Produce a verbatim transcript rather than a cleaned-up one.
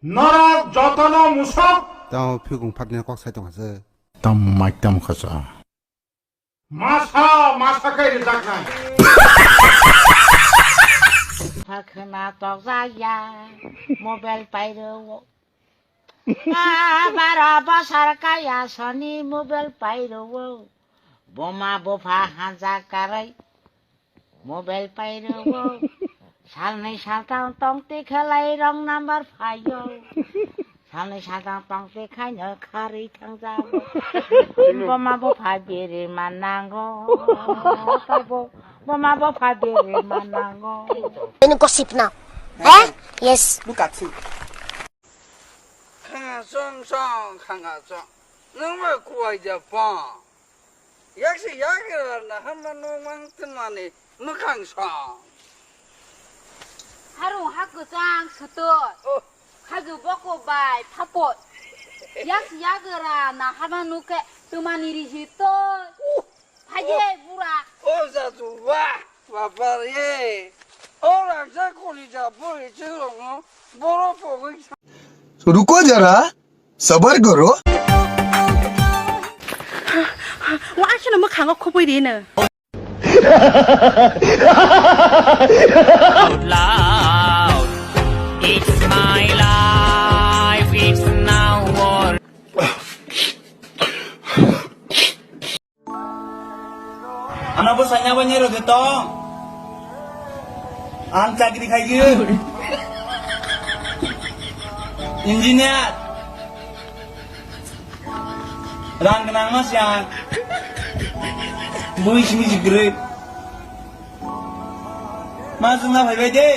Norok jotono musok. Tamo phikung phatni kok sai tongkha se. Tam mai tam khacha. Masa, masa khe rijak nai. Khwna tokjak ya, mobile pairo. Baro bosor kaya soni mobile pairo. Boma bopha hanja karai. Mobile pairo, salnwi saltham tongte khelai wrong number phaio. Salnwi saltham tongte khaino kharwi thangjago. Boma bopha bere manango. Tabo boma bopha bere manango. Ini gosip now. Eh? Yes. Look at him. Khanga chong chong, khanga chong. Nwng bai kuwai ja pong. Yaksi yagra na hama nwng mang twnmani mwkhang song. Harung ha kwchang swtwi. Oh. Khaju boko bai thapoi. Yaksi yagra na hama nukhe twmani risi toi. Uh. Phaide bura. O jatu, wah, baba re. O rangsa kolija bwrwi chwrwngno boro pogwi sa- रुको जरा, सबर करो। O aswkno mwkhango khobwi rino. Loud. It's my life, it's now or Ano bwsanya bai nai rwdi tong. Ang chakri khaigwi. Engineer. Rang gwnang no siya. Bui simi sigrwi. Ma jwngna phaibai de.